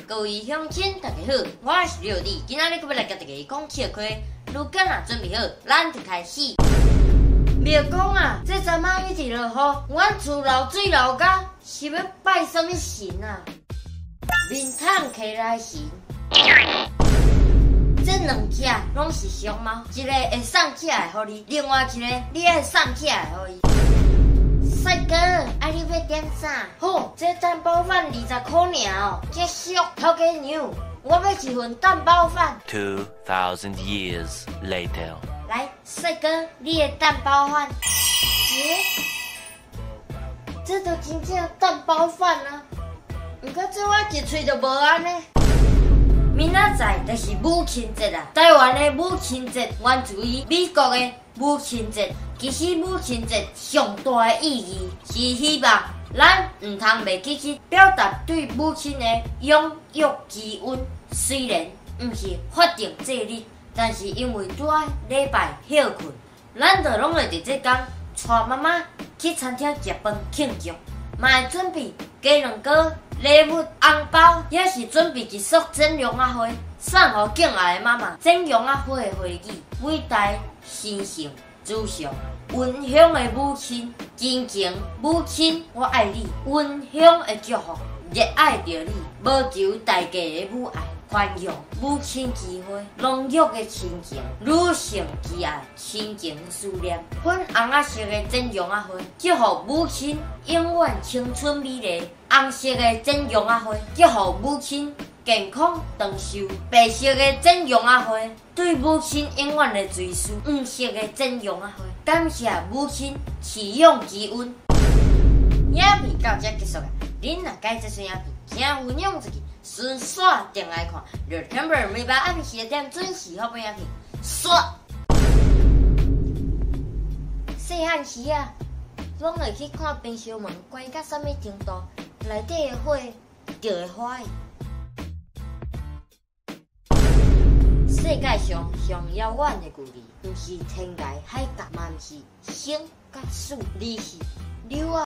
各位鄉親，大家好，我是六弟，今仔日閣欲來共大家講笑話，如果若準備好，咱就開始。廟公啊，這陣仔一直落雨，阮厝漏水漏甲是欲拜啥物神啊？面桶揢來神。這兩隻攏是熊貓，一个會送起來予你，另外一个你愛送起來予伊。帥哥，啊你欲點啥？好，這蛋包飯20箍爾哦，這俗。頭家娘，我欲一份蛋包飯。 2,000 years later. 來，帥哥，你的蛋包飯。欸，這都真正蛋包飯啊！毋過這我一喙就無按呢。明仔載就是母親節啊！台灣的母親節源自於美國的母親節。其實母親節上大的意義是希望咱毋通袂記去表達對母親的養育之恩。雖然毋是法定節日，但是因為拄仔禮拜歇睏，咱就攏會佇這工帶媽媽去餐廳食飯慶祝，嘛會準備雞卵糕、禮物、紅包，抑是準備一束剪絨仔花，送予敬愛的媽媽。剪絨仔花的花語，偉大、神聖、慈祥、溫馨的母親，親情母親，我愛你，溫馨的祝福，熱愛著你，無求代價的母愛，寬容母親之花，濃郁的親情，女性之愛，親情思念，粉紅仔色的剪絨仔花，祝福母親永遠青春美麗；紅色的剪絨仔花，祝福母親健康長壽；白色的剪絨仔花，對母親永遠的追思；黃色的剪絨仔花，感謝母親飼養之恩。影片到這結束啊！恁若佮意這出影片，請分享出去，順紲轉來看。Remember 每晚暗時點準時發布影片。煞。細漢時啊，攏會去看冰箱門關到啥物程度，內底的火就會歡喜。世界上上遙遠的距離，毋是天涯海角，嘛毋是生佮死，而是你我。